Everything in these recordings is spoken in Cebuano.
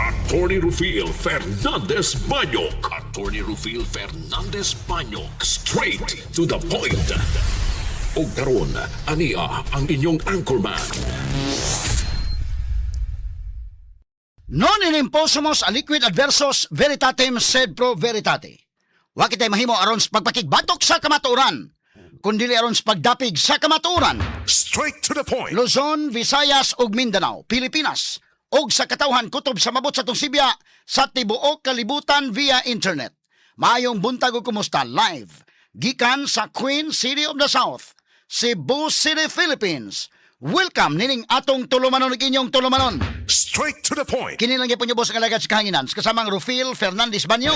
Attorney Rufil Fernandez Banyok. Attorney Rufil Fernandez Banyok. Straight to the point. Og karon, ania ang inyong anchorman. Non in imposumos aliquid adversos veritatem sed pro veritate. Wa kitay mahimo aron sa pagpakigbatok sa kamatuoran, kundili aron sa pagdapig sa kamatuoran. Straight to the point. Luzon, Visayas ug Mindanao, Pilipinas, ug sa katawhan kutob sa mabot sa atong sibya sa tibuok kalibutan via internet. Maayong buntag ug kumusta live gikan sa Queen City of the South, Cebu City, Philippines. Welcome nining atong tulumanon ug inyong tulumanon. Straight to the point. Kini lang gyapon boss ang alagad sa kahanginan kasamang Rufil Fernandez Banyo.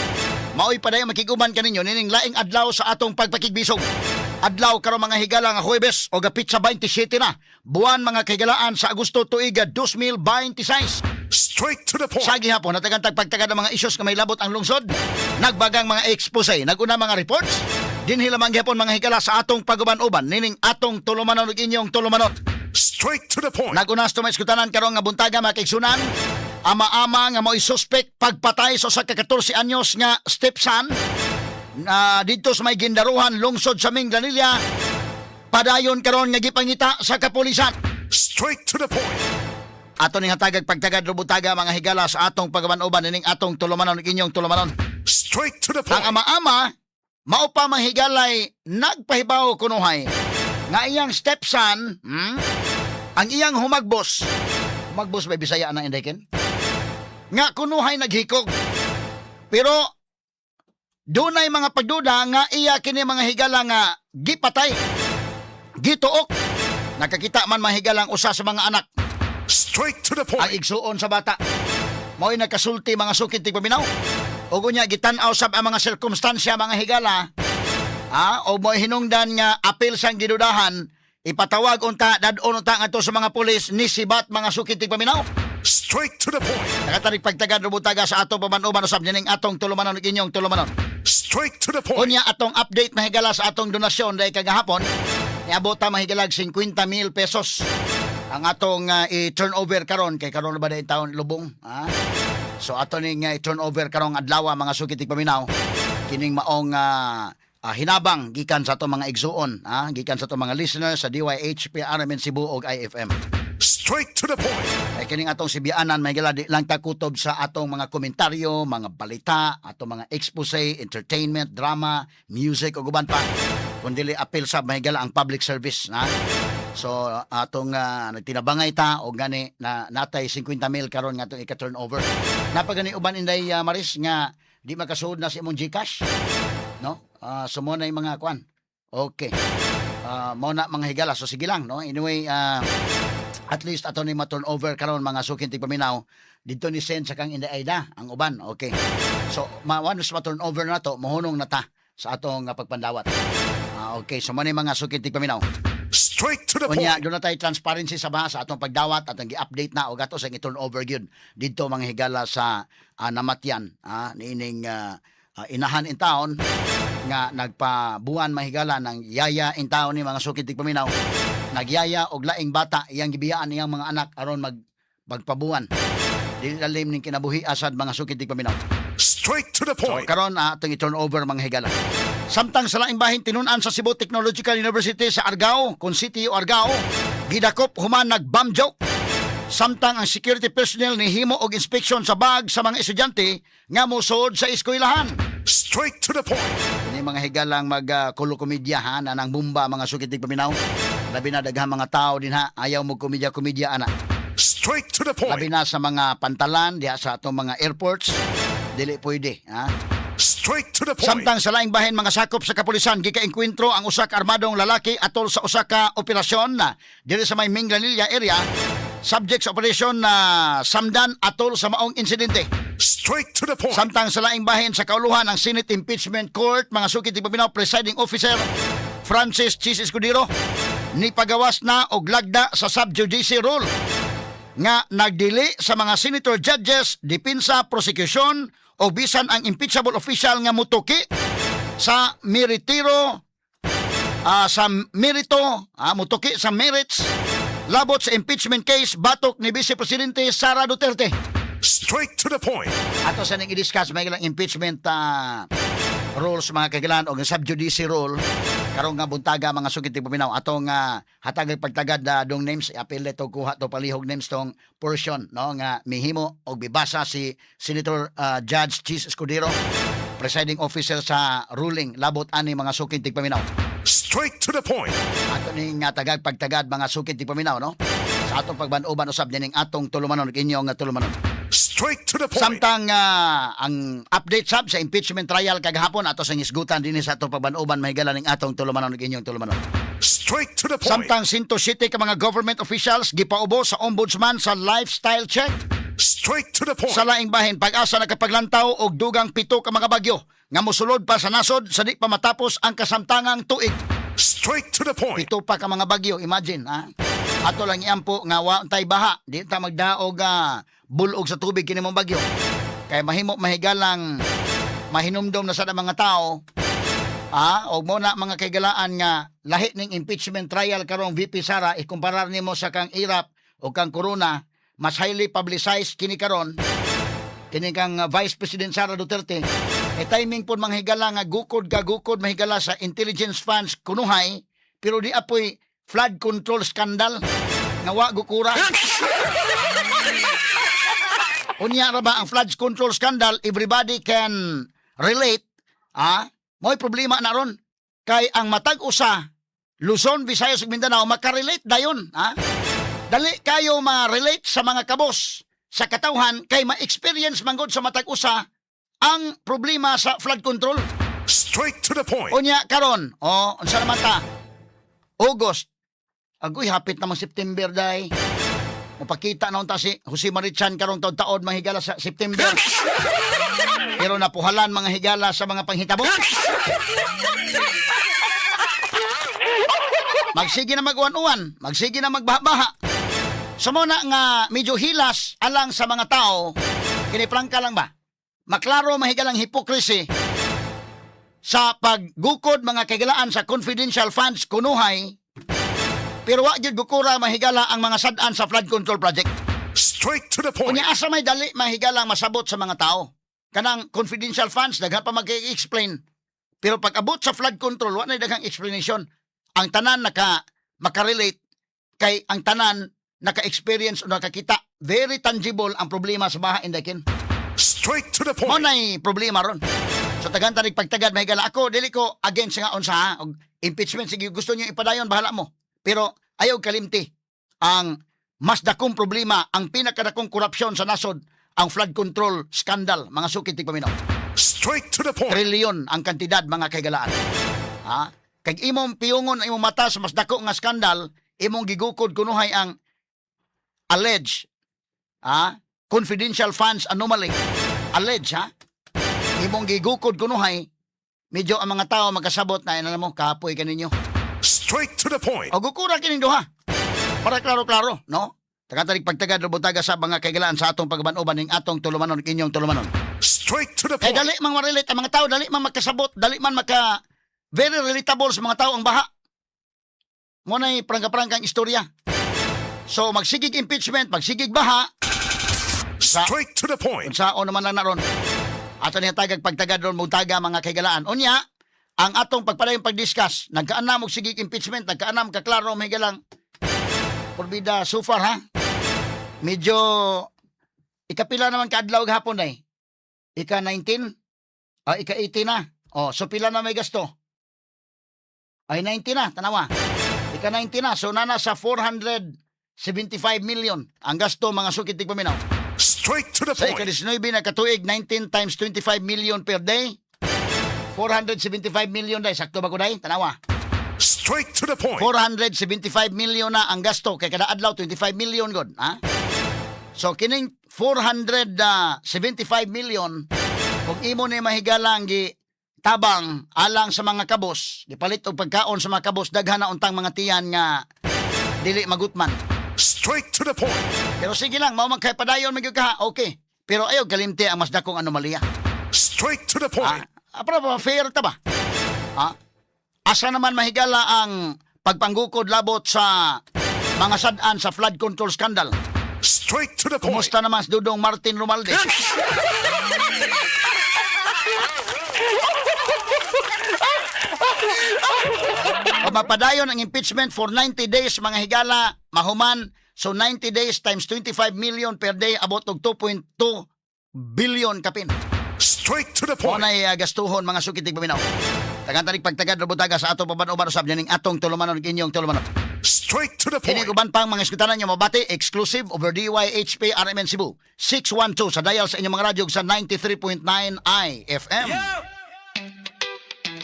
Maoy padayon makiguban kaninyo nining laing adlaw sa atong pagpakigbisog. Adlaw karon, mga higala, nga Huwebes o petsa 27 na buwan, mga kahigalaan, sa Agosto, tuiga 2026. Straight to the point. Sa gihapon natagan pagtagad ng mga isyos nga may labot ang lungsod. Nagbagang mga expose, naguna mga reports. Dinhi lamang gihapon, mga higala, sa atong paguban-uban nining atong tulumanon ug inyong tulumanon. Straight to the point. Nag-unas to may iskutanan karong nga buntaga, mga kaigsunan. Ama-ama nga mo'y suspect pagpatay sa usa ka 14 anyos nga stepson na didto sa may Guindaruhan, lungsod sa Minglanilla, padayon karon nga gipangita sa kapulisan. Straight to the point. Ato ning hatagag pagtagad rubutaga, mga higala, sa atong pagaban-uban nining atong tulumanon ug inyong tulumanon. Straight to the Ang ama-ama mao pa, mga higalay, nagpahibaw kunuhay nga iyang stepson, ang iyang humagbos. Humagbos ba Bisaya na, Indeken? Nga kunuhay naghikog. Pero dunay mga pagduda nga iya kini, mga higala, nga gipatay. Gituok. Nakakita man, mga higalang usa sa mga anak Straight to the ang igsuon sa bata. Mao'y nakasulti, mga sukit tigpaminaw. Ug unya gitan-aw sab ang mga sirkumstansya, mga higala. Ah, o mo'y hinungdan nga apil sang gidudahan, ipatawag unta, dad-on unta ngadto sa mga pulis ni sibat, mga sukit tigpaminaw. Straight to the point. Nakatarik pagtagad rubutaga sa atong paman-uban usab nining atong tulumanon ug inyong tulumanon. Straight to the point. Unya atong update, mahigala, sa atong donasyon dahil kagahapon niabot ta, mahigalag, 50 mil pesos ang atong i-turnover karon kay karon ba dahil taon lubong, ha? So ato ning i-turnover karong adlaw, mga sukit paminaw, kining maong hinabang gikan sa atong mga igsuon, ha, gikan sa atong mga listeners sa DYHP RMN Cebu ug IFM. Straight to the point. Ay kining atong sibianan, mahigala, di lang takutob sa atong mga komentaryo, mga balita, atong mga expose, entertainment, drama, music ug uban pa. Kundi apil sa, mahigala, ang public service na. So atong nagtinabangay ta og gani na natay 50 mil karon nga atong ika-turnover. Napagani uban, Inday Maris, nga di makasuod na si imong GCash. No? So mo na yung mga kwan. Okay. Mo na, mga higala, so sige lang, no. Anyway, at least ato ni ma-turnover karon, mga sukin tigpaminaw, didto ni send sa kang Inday Aida ang uban. Okay, so ma once ma-turnover na to, mohunong na ta sa atong pagpandawat. Okay, so mo ni, mga sukin tigpaminaw. Straight to the Unya point. doon na tayo transparency sa baha sa atong pagdawat, atong gi-update na og ato sa i-turnover gyud didto, mga higala, sa namatyan niining inahan in town nga nagpabuan, mahigala, ng yaya in town ni, mga sukit paminaw, nagyaya og laing bata, iyang gibiyaan iyang mga anak aron magpabuan. Dili lalim ning kinabuhi asad, mga sukit paminaw. Straight to the So point. karon atong i-turn over, mga higala. Samtang sa laing bahin, tinun-an sa Cebu Technological University sa Argao, kung City o Argao, gidakop human nag-bomb joke. Samtang ang security personnel ni himo og inspection sa bag sa mga estudyante nga mosuod sa eskwelahan. Straight to the point. Ini mga higalang mag komedya ha na nang bumba, mga sukit paminaw. Labi na daghang mga tao din ha, ayaw mo komedya-komedya ana. Straight to the Labi point. na sa mga pantalan diha sa atong mga airports, dili pwede ha. Straight to the point. Samtang sa laing bahin, mga sakop sa kapulisan gikaengkwentro ang usa ka armadong lalaki atol sa usa ka operasyon na diri sa may Minglanilla area. Subject sa operasyon na samdan atol sa maong insidente. Straight to the point. Samtang sa laing bahin, sa kauluhan ang Senate Impeachment Court, mga suki tigpaminaw, presiding officer Francis Chiz Escudero ni pagawas na og lagda sa sub judice rule nga nagdili sa mga senator judges, depensa, prosecution o bisan ang impeachable official nga mutuki sa meritiro sa merito, mutuki sa merits labot sa impeachment case batok ni Vice Presidente Sara Duterte. Straight to the point. Ato sa ning i-discuss may ilang impeachment rules, mga kahigalaan, o ang sub judice rule karong nga buntaga, mga suki tigpaminaw. Atong hatag pagtagad dong names, apil to kuha to palihog names tong portion, no, nga mihimo og bibasa si Senator Judge Chiz Escudero, presiding officer sa ruling labot ani, mga suki tigpaminaw. Straight to the point. Ato ning nga tagag pagtagad, mga suki tigpaminaw, no, sa atong pagban-uban usab ning atong tulumanon ug inyong tulumanon. Straight to the point. Samtang ang update sab sa impeachment trial kagahapon ato sa hisgutan dinhi sa atong pagban-uban, mahigala, ning atong tulumanon ug inyong tulumanon. Straight to the point. Samtang 107 ka mga government officials gipaubo sa ombudsman sa lifestyle check. Straight to the point. Sa laing bahin, PAGASA nakapaglantaw og dugang 7 ka mga bagyo nga mosulod pa sa nasod sa di pa matapos ang kasamtangang tuig. Straight to the point. 7 pa ka mga bagyo, imagine, ha? Ato lang iampo nga wa tay baha, di ta magdaog bulog sa tubig kini mong bagyo. Kay mahimo mahigalang mahinumdom na sa mga tao. Ah, og mo na, mga kaigalaan, nga lahi ning impeachment trial karong VP Sara ikumparar nimo sa kang Erap o kang Corona, mas highly publicized kini karon, kini kang Vice President Sara Duterte. E timing pod, mga higala, nga gukod ka gukod, mahigala, sa intelligence funds kunuhay, pero di apoy flood control scandal nga wa gukura. Unya ra ba ang flood control scandal, everybody can relate, ah? Mo'y problema na ron. Kay ang matag usa, Luzon, Visayas ug Mindanao makarelate dayon, ah? Dali kayo ma-relate sa mga kabos sa katawhan kay ma-experience manggod sa matag usa ang problema sa flood control. Straight to the point. Unya karon, oh, unsa naman ta? August. Agoy, hapit namang September day. Mupakita na unta si Jose Mari Chan karong taon-taon, mga higala, sa September. Pero napuhalan, mga higala, sa mga panghitabo. Magsige na mag-uwan-uwan, magsige na magbaha-baha. So mo na nga medyo hilas alang sa mga tao, kini prangka lang ba? Maklaro mahigalang hypocrisy sa paggukod, mga kahigalaan, sa confidential funds kunuhay, pero wa gyud gukura, mahigala, ang mga sad-an sa flood control project. Straight to the point. Unya asa may dali mahigalang masabot sa mga tao? Kanang confidential funds, daghan pa mag-explain. Pero pag abot sa flood control, wa na daghang explanation. Ang tanan naka makarelate kay ang tanan naka-experience o nakakita. Very tangible ang problema sa baha, indakin. Straight to the Mo point. na'y problema ron. So tagan tanig pagtagad, mahigala, ako, dili ko against nga unsa ha. Og impeachment, sige, gusto niyo ipadayon, bahala mo. Pero ayaw kalimti ang mas dakong problema, ang pinakadakong korupsyon sa nasod, ang flood control scandal, mga suki tigpaminaw. Straight to the point. Trilyon ang kantidad, mga kaigalaan. Ha? Kag imong piyungon ang imong mata sa mas dako nga skandal, imong gigukod kunuhay ang alleged, ha, confidential funds anomaly. Alleged, ha? Imong gigukod kunuhay, medyo ang mga tao magkasabot na, alam mo, kapoy kaninyo. Straight to the point. O gukura kining duha. Para klaro-klaro, no? Tagatarik pagtagad butaga sa mga kaigalaan sa atong pagban-uban ning atong tulumanon, inyong tulumanon. Straight to the Kay point. dali mang ma-relate ang mga tao, dali man magkasabot, dali man maka very relatable sa mga tao ang baha. Mo na'y prangka-prangkang istorya. So magsigig impeachment, magsigig baha, Straight to the point. unsaon naman lang na ron. Ato niya tagag pagtagad ron buntaga, mga kaigalaan. Unya, ang atong pagpadayong pag-discuss, nagkaanam og sigig impeachment, nagkaanam kaklaro may galang porbida so far, ha. Medyo ikapila naman kaadlaw gahapon ay? Ika 19? Ah, ika 18 na. Oh, so pila na may gasto? Ay, 19 na, tanawa. Ika 19 na. So nana sa 475 million ang gasto, mga suki tigpaminaw. Straight to the Sa point. ika-19 na katuig, 19 times 25 million per day, 475 million day. Sakto ba ko day? Tanawa. Straight to the point. 475 million na ang gasto. Kay kada adlaw, 25 million god. Ha? So, kining 475 million, kung imo ni mahigalang gi tabang alang sa mga kabos, gipalit og pagkaon sa mga kabos, daghan na untang mga tiyan nga dili magutman. Straight to the point. Pero sige lang, mao man kay padayon magyud ka, okay. Pero ayaw kalimti ang mas dakong anomalya. Straight to the point. Ah, pero ba, fair ta ba? Ah, asa naman mahigala ang pagpanggukod labot sa mga sad-an sa flood control scandal? Straight to the point. Kumusta naman si Dudong Martin Romualdez? O mapadayon ang impeachment for 90 days, mga higala, mahuman. So 90 days times 25 million per day, abot og 2.2 billion kapin. Straight to the Mo point. na gastuhon, mga sukitig paminaw. Tagan tanig pagtagad robutaga sa ato paban-uban usab ning atong tulumanon ug inyong tulumanon. Straight to the Kini point. uban pang mga eskutanan nyo mabati exclusive over DYHP RMN Cebu 612 sa dial sa inyong mga radyo sa 93.9 IFM. Yo!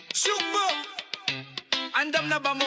Sugbo! Andam na ba mo?